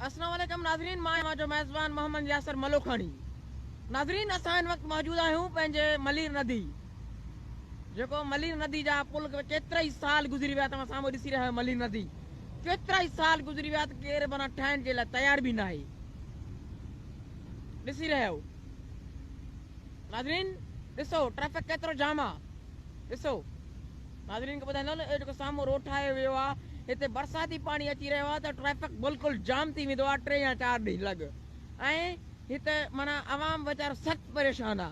السلام عليڪم ناظرين مان اوهان جو ميزبان محمد ياسر ملوکاڻي ناظرين اسان هن وقت موجود آهيون پنهنجي ملير ندي جيڪو ملير ندي جا پل ڪيترا ئي سال گذري ويا توهان سامهون ڏسي رهيا آهيو ملير ندي ڪيترا ئي سال گذري ويا ته ڪير معنيٰ ٺاهڻ جي لاء تيار به ناهي ڏسي رهيا آهيو ناظرين ڏسو ٽريفڪ ڪيترو جام آ ڏسو ناظرين کي ٻڌائيندو هلان اهو جيڪو سامهون روڊ ٺاهيو ويو آ هتي برساتي پاڻي اچي رهيو آ ته ٽريفڪ بلڪل جام ٿي ويندو آ ٽي يا چار ڏينهن لڳ ۽ هت معنيٰ عوام ويچارو سخت پريشان آ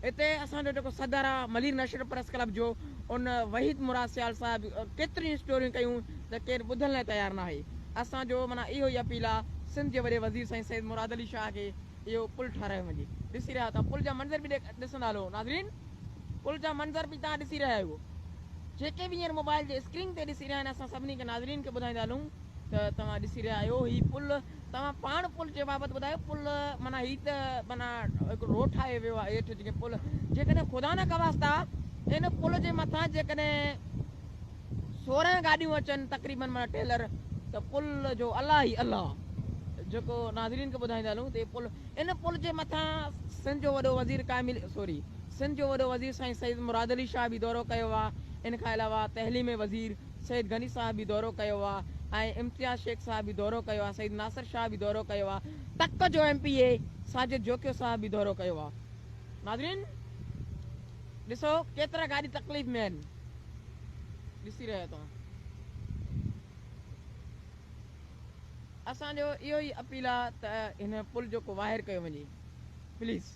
هتي اسان جو جيڪو صدر آ ملير نيشنل پريس ڪلب جو ان وحيد مراد سيال صاحب ڪيتريون اسٽوريون ڪيون ته ڪير ٻڌڻ لاء تيار ناهي اسان جو معنيٰ اهو ئي اپيل آ سنڌ جي وڏي وزير سائين سيد مراد علي شاهه کي اهو پل ٺهرايو وڃي. ڏسي رهيا توهان پل جا منظر به ڏسندا هلو ناظرين پل جا منظر به توهان ڏسي رهيا آهيو جيڪي به هينئر موبائل جي اسڪرين تي ڏسي رهيا آهن اسان سڀني کي ناظرين کي ٻڌائيندا هلون ته توهان ڏسي رهيا آهيو هي پل توهان پاڻ پل جي بابت ٻڌايو پل معنيٰ هي ته معنيٰ هڪ روڊ ٺاهيو ويو آهي هيٺ جيڪي پل جيڪڏهن خدا نه خواسته ان پل جي مٿان جيڪڏهن 16 گاڏيون اچن تقريبن معنيٰ ٽيلر ته پل جو الله ئي الله جيڪو ناظرين کي ٻڌائيندا هلون ته پل ان پل جي مٿان سنڌ جو وڏو وزير ڪامل سوري سنڌ جو وڏو وزير سائين سيد مراد علي شاهه به دورو ڪيو آ ان کان علاوه تعليمي وزير سيد غني صاحب به دورو ڪيو آ ۽ امتياز شيخ صاحب به دورو ڪيو آ سيد ناصر شاهه به دورو ڪيو آ تڪ جو M P A Sajid Jokhio صاحب به دورو ڪيو آ ناظرين ڏسو ڪيترا گاڏي تڪليف ۾ آهن ڏسي رهيا توهان اسان جو اهو ئي اپيل آ ته هن پل جو ڪو واهر ڪيو وڃي پليز.